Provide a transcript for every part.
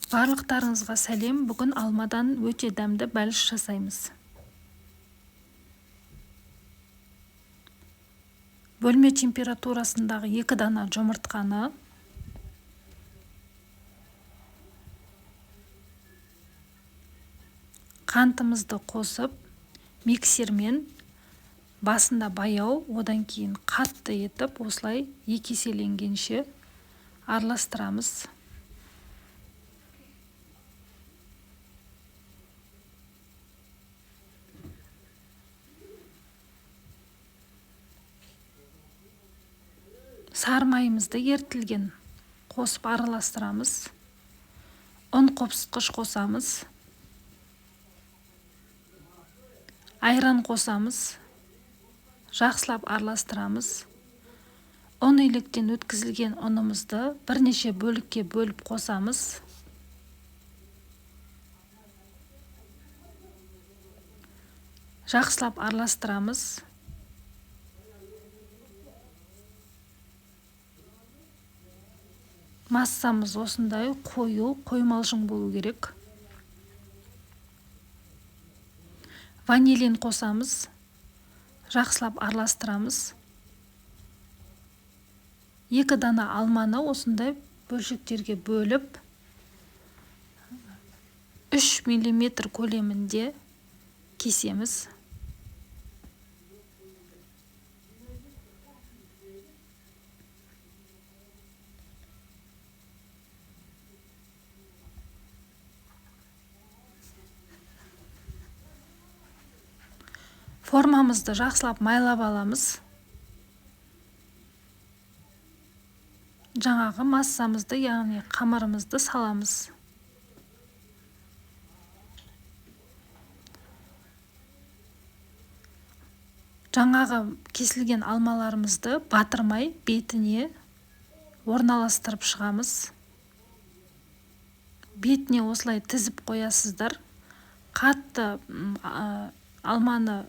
Барлықтарыңызға сәлем. Бүгін алмадан өте дәмді бәліш жасаймыз. Бөлме температурасындағы 2 дана жұмыртқаны қантымызды қосып, миксермен басында баяу, одан кейін қатты етіп, осылай екі еселенгенше араластырамыз. Сары майымызды ерітілген қосып араластырамыз. Ұн қопсытқыш қосамыз. Айран қосамыз. Жақсылап араластырамыз. Ұн електен өткізілген ұнымызды бірнеше бөлікке бөліп қосамыз. Жақсылап араластырамыз. Массамыз осындай қою, қоймалжың болу керек. Ванилин қосамыз. Жақсылап араластырамыз. 2 дана алманы осындай бөлшектерге бөліп, 3 миллиметр көлемінде кесеміз. Формамызды жақсылап майлап аламыз. Жаңағы массамызды, яғни қамырымызды саламыз. Жаңағы кесілген алмаларымызды батырмай бетіне орналастырып шығамыз. Бетіне осылай тізіп қоясыздар. Қатты алманы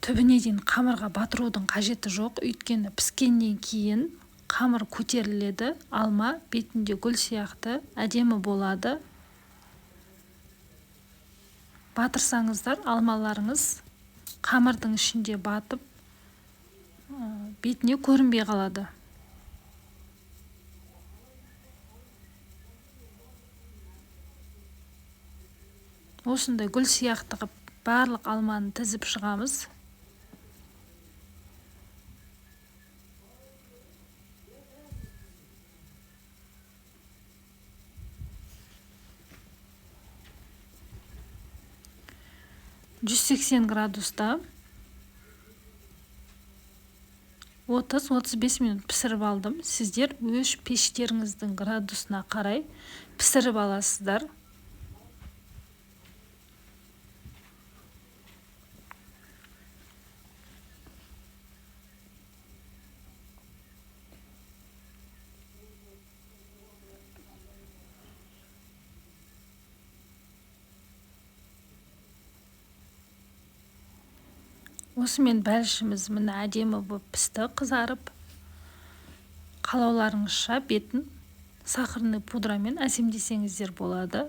түбіне дейін қамырға батырудың қажеті жоқ, өйткені піскеннен кейін қамыр көтеріледі, алма бетінде гүл сияқты әдемі болады. Батырсаңыздар, алмаларыңыз қамырдың ішінде батып, бетіне көрінбей қалады. Осындай гүл сияқты қып барлық алманы тізіп шығамыз. 180 градуста 30-35 минут пісіріп алдым. Сіздер өз пештеріңіздің градусына қарай пісіріп аласыздар. Осымен бәлішіміз міне әдемі болып пісті, қызарып. Қалауларыңызша бетін сахарный пудрамен әсемдесеңіздер болады.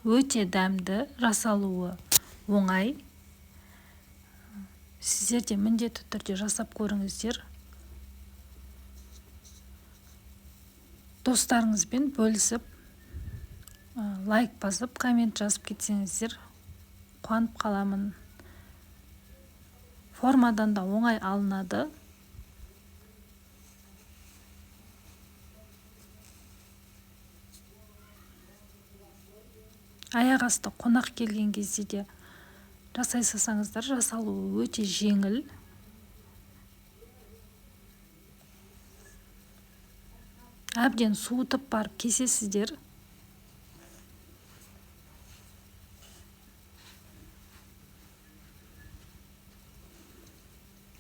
Өте дәмді, жасалуы оңай. Сіздер де міндетті түрде жасап көріңіздер. Достарыңызбен бөлісіп, лайк басып, коммент жазып кетсеңіздер, қуанып қаламын. Формадан да оңай алынады. Аяқ асты қонақ келген кезде де жасай салсаңыздар, жасалуы өте жеңіл. Әбден суытып барып кесесіздер.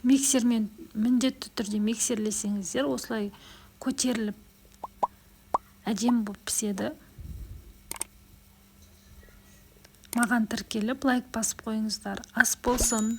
Миксермен міндетті түрде миксерлесеңіздер, осылай көтеріліп әдемі болып піседі. Маған тіркеліп лайк басып қойыңыздар. Ас болсын.